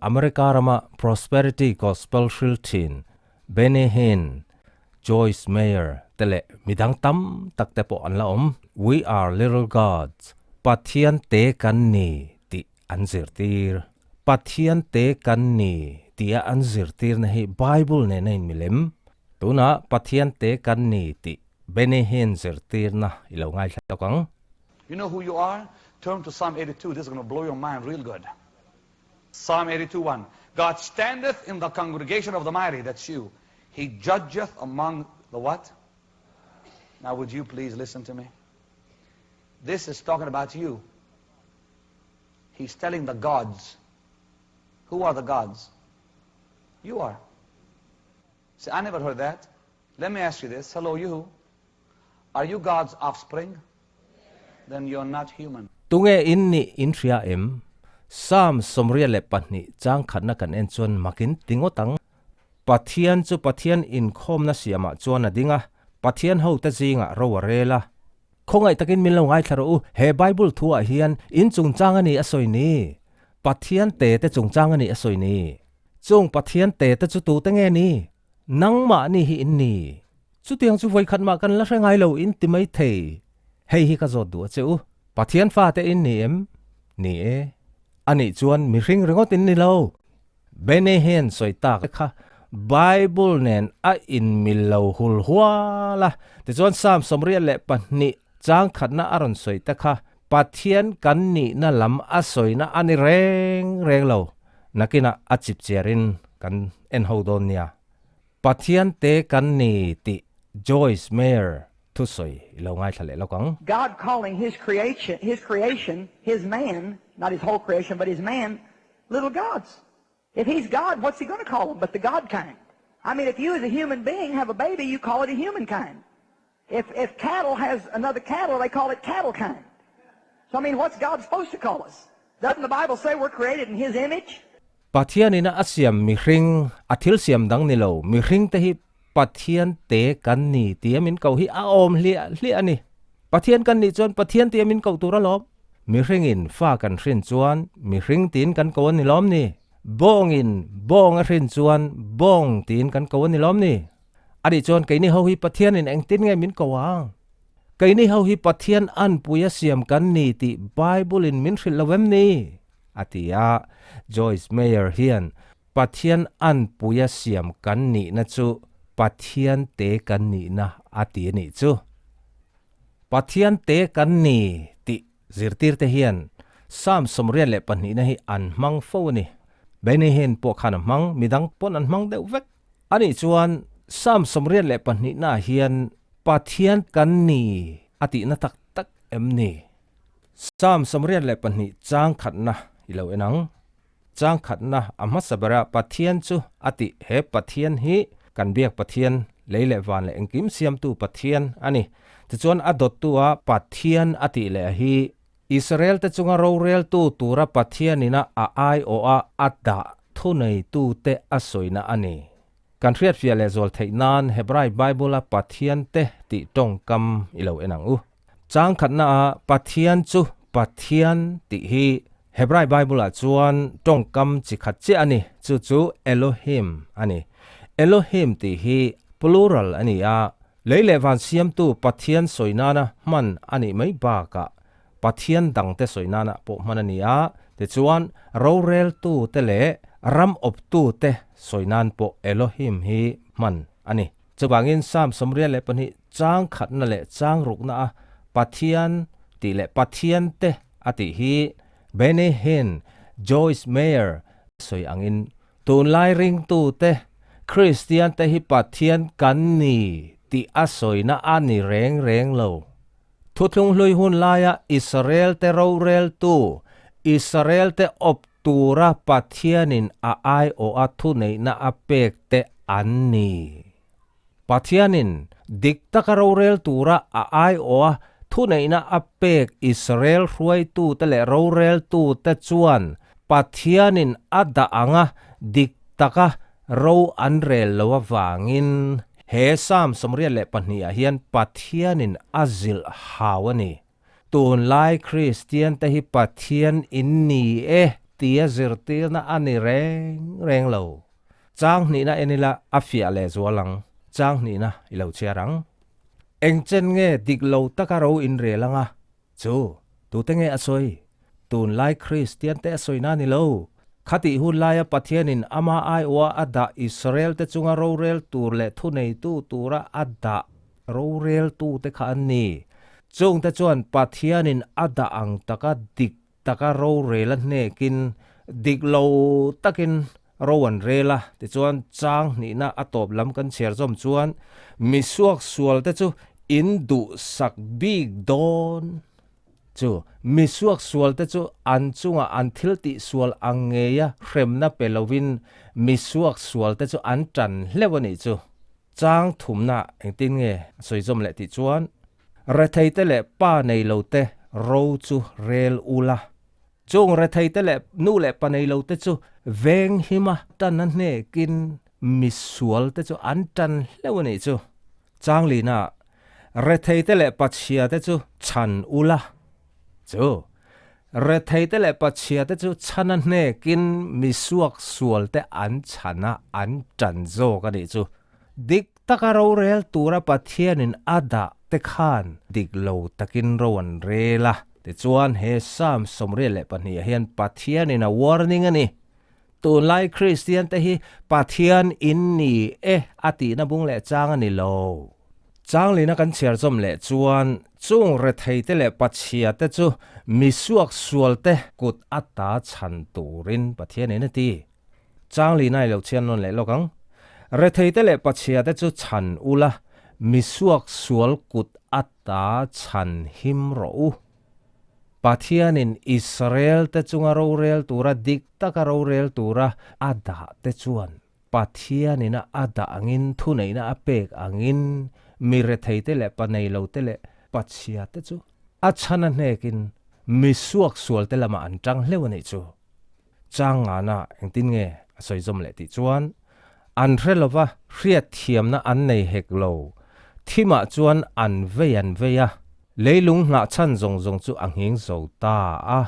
America rama Prosperity Gospel hril thin Benny Hinn, Joyce Meyer te leh midang tam tak te pawh an la awm. We are little gods, Pathian te kan ni tih an zirtir. Pathian te kan ni tia an zirtirna hi Bible nena inmilem. Tunah Pathian te kan ni tih Benny Hinn zirtirna i lo ngaithla tawk ang. You know who you are? Turn to Psalm 82, this is going to blow your mind real good. Psalm 82, 1. God standeth in the congregation of the mighty, that's you. He judgeth among the what? Now would you please listen to me? This is talking about you. He's telling the gods. Who are the gods? You are. See, I never heard that. Let me ask you this. Hello, you. Are you God's offspring? Then you're not human. Tunge in nih in hria em? Psalm 22 chang khatna kan en chuan makin ti ngawt ang. Pathian chu Pathian inkhawmna siamah chuan a ding a, Pathian hote zingah ro a rel a. Khawngaih takin min lo ngaithla rawh u, he Bible thuah hian in chungchang a ni a sawi ni. Pathian te te chungchang a ni a sawi ni. Chung Pathian te te chu tute nge ni? Nangmah ni hi in ni. Chutiang chu vawikhat mah kan la hre ngai lo in ti mai thei. Hei hi ka zawt duh a che u. Pathian fate in ni em? Ni e. Anih chuan mihring ringawt in ni lo. Bene hian sawi tak kha Bible nen a inmil lo hul hual a. Tichuan Psalm 92 chang khatna a rawn sawi te kha Pathian kan nihna lam a sawina a ni reng reng lo. Nakinah a chip chiarin kan en ho dawn nia. Pathian te kan ni tih Joyce Meyer thusawi i lo ngaithla leh lawk ang. God calling his creation, his creation, his man, not his whole creation, but his man, little gods. If he's God, what's he going to call them but the God kind? I mean, if you as a human being have a baby, you call it a human kind. If, if cattle has another cattle, they call it cattle kind. So, I mean, what's God supposed to call us? Doesn't the Bible say we're created in his image? Pathianina a siam mihring, a thil siam dang ni lo, mihring te hi Pathian te kan ni tia min ko hi a awm hliah hliah a ni. Pathian kan nih chuan Pathian tia min koh tur alawm. Mihringin fa kan hrin chuan mihring tiin kan ko a ni lawm ni. Bawngin bawng a hrin chuan bawng tiin kan ko a ni lawm ni. A nih chuan keini ho hi Pathianin engtin nge min ko ang? Keini ho hi Pathian anpui a siam kan ni tih Bible-in min hrilh lo em ni? A ti a. Joyce Meyer hian Pathian anpui a siam kan nihna chu Pathian te kan nihna a ti a nih chu. Pathian te kan ni tih zirtirte hian Psalm 82 na hi an hmang fo a ni. Benny Hinn pawh khan a hmang, midang pawn an hmang deuh vek. A nih chuan Psalm 22 naah hian Pathian kan ni a tihna tak tak em ni? Psalm 22 chang khatna i lo en ang. Chang khatna a hmasa bera Pathian chu a tih he Pathian hi kan biak Pathian, lei leh van leh engkim siamtu Pathian a ni. Tichuan a dawttu a Pathian a tih leh hi Israel te chunga roreltu tura Pathianina a aiawh a a dah thuneitute a sawina a ni. Kan hriatfiah leh zual theih nan Hebrai Bible-a Pathian te tih tawngkam i lo en ang u. Chang khatna a Pathian chu Pathian tih hi Hebrai Bible-ah chuan tawngkam chi khat chiah a ni, chu chu Elohim a ni. Elohim tih hi plural a ni a, Lei leh van siamtu Pathian sawi nana hman a nih mai bakah Pathian dangte sawi nana pawh hman a ni a, tichuan roreltute leh ram awptute sawi nan pawh Elohim hi hman a ni. Chuvangin Psalm 32 chang khatna leh chang rukna a Pathian tih leh Pathiante a tih hi Benny Hinn, Joyce Meyer sawi angin Tunlai ringtute, Kristiante hi Pathian kan ni tih a sawina a ni reng reng lo. Thuthlung hlui hun laia Israelte roreltu, Israelte awp tura Pathianin a aiawha thuneihna a pek te an ni. Pathianin dik taka rorel tura a aiawha thuneihna a pek Israel hruaitute leh roreltute chuan Pathianin a dah anga dik taka ro an rel lo avangin he Psalm 22 ah hian Pathianin a zilh hau a ni. Tunlai Kristiante hi Pathian in ni e. tia zirtirna a ni reng reng lo. Chang hnihna en ila a fiah leh zual ang. Chang hnihna i lo chhiar ang. Eng chen nge dik lo taka ro inrel anga? Chu, tute nge a sawi? Tunlai Kristian te a sawi na ni lo. Khatih hun laia Pathianin ama aiawha a dah Israel te chunga rorel tur leh thuneitu tura a dah roreltute kha an ni. Chungte chuan Pathianin a dah ang taka dik taka rorel a hnekin dik lo takin ro an rel a, tichuan chang hnihna a tawp lam kan chhiar zawm chuan mi suaksual te chu in duhsak bik dawn. Chu mi suaksual te chu an chungah an thil tihsual ang ngeia hremna pe lovin mi suaksual te chu an tan hleuh a nih chu. Chang thumna engtin nge a sawi zawm leh tih chuan, Retheite leh pa nei lo te ro chu rel ula. Chung retheite leh nu leh pa nei lo te chu veng hima tan a hnekin misual te chu an tan hleuh a nih chu. Changlina, Retheite leh pachhia te chu chhan ula. Chu, Retheite leh pachhia te chu chhan a hnekin misuak sual te an chhan a, an tan zawk a nih chu. Dik taka rorel tura Pathianin a dah te khan dik lo takin ro an rel a. Tichuan he Psalm 22 ah hian Pathianin a warning a ni. Tunlai Kristian te hi Pathian in ni e a tihna bung leh chang a ni lo. Changlina kan chhiar zawm leh chuan chung rethei te leh pachhia te chu misuak sual te kut ata chhan turin Pathianin a ti. Changlina i lo chhiar nawn leh lawk ang. Rethei te leh pachhia te chu chhan ula, misuak sual kut ata chhan him rawh u. Pathianin Israel-te chunga rorel tura dik taka rorel tura a dah te chuan Pathianin a a dah angin thuneihna a pek angin mi retheite leh paneilote leh pachhiate chu a chhan a hnekin mi suaksualte lamah an tang hleuh a nih chu. Chang ngana engtin nge a sawi zawm leh tih chuan an hre lova hriatthiamna an nei hek lo. Thimah chuan an vei an vei a, leilung hnah chhan zawng zawng chu a nghing zo ta a.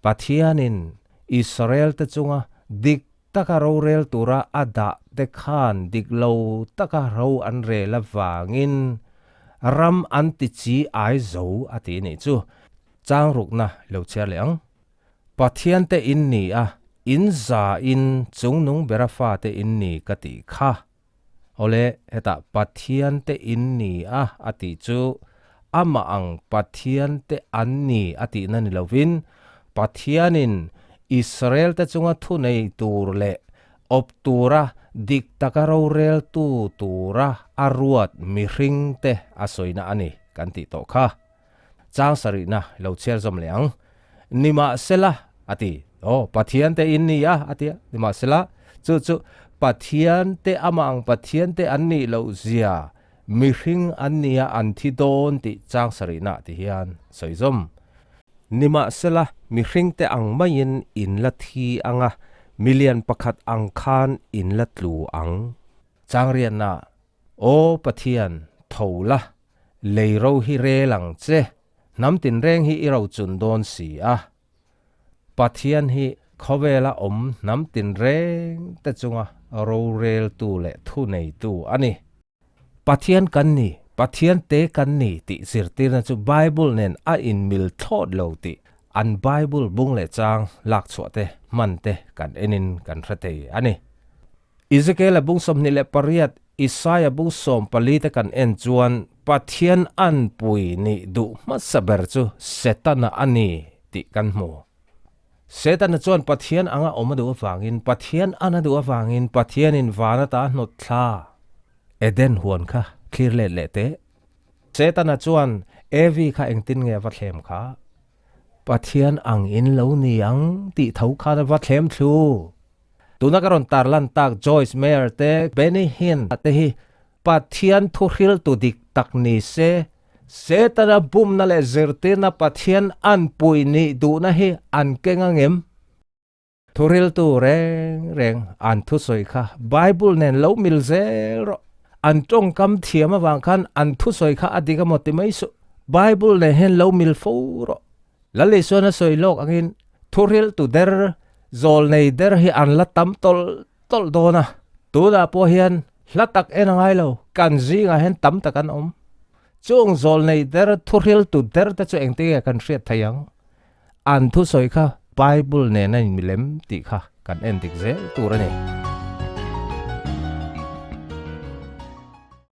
Pathianin Israel-te chunga dik taka rorel tura a dah te khan dik lo taka ro an rel avangin ram an ti chi ai zo a ti nih chu. Chang rukna lo chhiar leh ang. Pathian te in ni a, in za in chungnung bera fate in ni ka tih kha. Awle, hetah Pathian te in ni a a tih chu amah ang Pathian te an ni a tihna ni lovin, Pathianin Israel te chunga thunei tur leh awp tura dik taka roreltu tura a ruat mihring te a sawina a ni kan tih tawh kha. Chang sarihna lo chhiar zawm leh ang. Nimahsela, a ti. Aw, Pathian te in ni a, a ti a. Nimahsela, chu chu Pathian te amah ang Pathian te an nih loh zia, mihring an nia an thi dawn tih chang sarihna ti hian sawi zawm. Nimahsela, mihring te ang maiin in la thi ang a, milian pakhat ang khan in la tlu ang. Chang rianna, Aw Pathian, tho la, Lei ro hi rel ang che, hnam tinreng hi i ro chun dawn si a. Pathian hi khawvela awm hnam tinreng te chunga roreltu leh thuneitu a ni. Pathian kan ni, Pathian te kan ni tih zirtirna chu Bible nen a inmil thlawt lo tih an Bible bung leh chang lakchhuah te hman te kan enin kan hre thei a ni. Ezekiel-a bung 28, Isaia bung 14 te kan en chuan Pathian anpui nih duh hmasa ber chu Setana a ni tih kan hmu. Setana chuan Pathian anga awm a duh avangin, Pathian an a duh avangin Pathianin van ata a hnawt thla. Eden huan kha thlir let leh teh. Setana chuan Evi kha engtin nge a va thlem kha? Pathian ang in lo ni ang tih tho khan a va thlem thlu. Tuna ka rawn tarlan tak Joyce Meyer te, Benny Hinn te hi Pathian thuhriltu dik tak ni se, Setana bumna leh zirtirna Pathian an pui nih duhna hi an keng angem? Thuhriltu reng reng an thusawi kha Bible nen lo mil zel rawh. An tawngkam thiam avang khan an thusawi kha a dik amaw ti mai suh. Bible nen hian lo mil fo rawh. Lal Isuan a sawi lawk angin. Thuril tu der, zawl nei der hi an la tam tawlh tawlh dawn a. Tunah pawh hian hla tak en a ngai lo, kan zingah hian tam tak an awm. Chung zawl nei der, thuril tu der te chu engtin nge kan hriat thei ang? An thusawi kha Bible nen a inmilem tih kha kan en dik zel tur a ni.